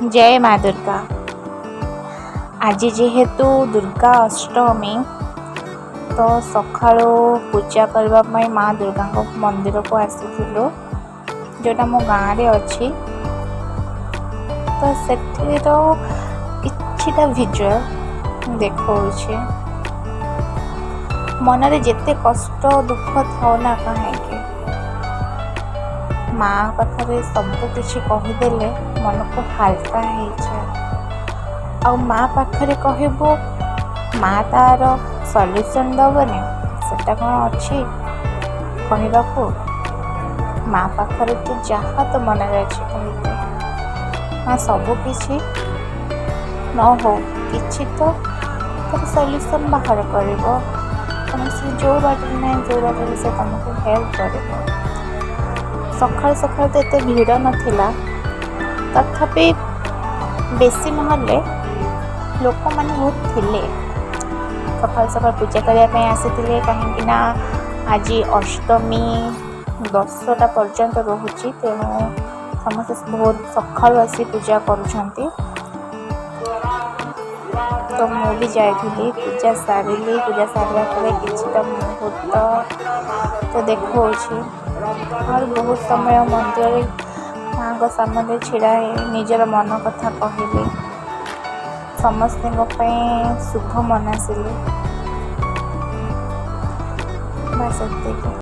ଜୟ ମା ଦୁର୍ଗା। ଆଜି ଯେହେତୁ ଦୁର୍ଗା ଅଷ୍ଟମୀ, ତ ସକାଳୁ ପୂଜା କରିବା ପାଇଁ ମା ଦୁର୍ଗାଙ୍କ ମନ୍ଦିରକୁ ଆସିଥିଲୁ, ଯେଉଁଟା ମୋ ଗାଁରେ ଅଛି। ତ ସେଥିର କିଛିଟା ଭିଜୁଆଲ୍ ଦେଖାଉଛି। ମନରେ ଯେତେ କଷ୍ଟ ଦୁଃଖ ଥାଉ ନା କାହିଁକି, ମା ପାଖରେ ସବୁ କିଛି କହିଦେଲେ ମନକୁ ହାଲକା ହେଇଯାଏ। ଆଉ ମା ପାଖରେ କହିବୁ, ମା ତାର ସଲ୍ୟୁସନ୍ ଦେବନି, ସେଟା କ'ଣ ଅଛି କହିବାକୁ? ମା ପାଖରେ ତୁ ଯାହା ତୋ ମନରେ ଅଛି କହିଦେ। ମା ସବୁ କିଛି ନ ହଉ, କିଛି ତ ତାର ସଲ୍ୟୁସନ୍ ବାହାର କରିବ। ତମେ ସେ ଯେଉଁ ବାଟରେ ନାହିଁ, ଯେଉଁ ବାଟରେ ସେ ତମକୁ ହେଲ୍ପ କରିବ। ସକାଳୁ ସକାଳୁ ତ ଏତେ ଭିଡ଼ ନଥିଲା, ତଥାପି ବେଶୀ ନହେଲେ ଲୋକମାନେ ବହୁତ ଥିଲେ। ସକାଳୁ ସକାଳୁ ପୂଜା କରିବା ପାଇଁ ଆସିଥିଲେ, କାହିଁକି ନା ଆଜି ଅଷ୍ଟମୀ 10ଟା ପର୍ଯ୍ୟନ୍ତ ରହୁଛି। ତେଣୁ ସମସ୍ତେ ବହୁତ ସକାଳୁ ଆସି ପୂଜା କରୁଛନ୍ତି। ତ ମୁଁ ବି ଯାଇଥିଲି, ପୂଜା ସାରିଲି। ପୂଜା ସାରିଲା ପରେ କିଛିଟା ମୁହୂର୍ତ୍ତ ତ ଦେଖାଉଛି। ଆଉ ବହୁତ ସମୟ ମନ୍ଦିରରେ ମାଆଙ୍କ ସାମ୍ନାରେ ଛିଡ଼ା ହେଇ ନିଜର ମନ କଥା କହିଲି, ସମସ୍ତଙ୍କ ପାଇଁ ଶୁଭ ମନାସିଲି, ବାସ୍ ଏତିକି।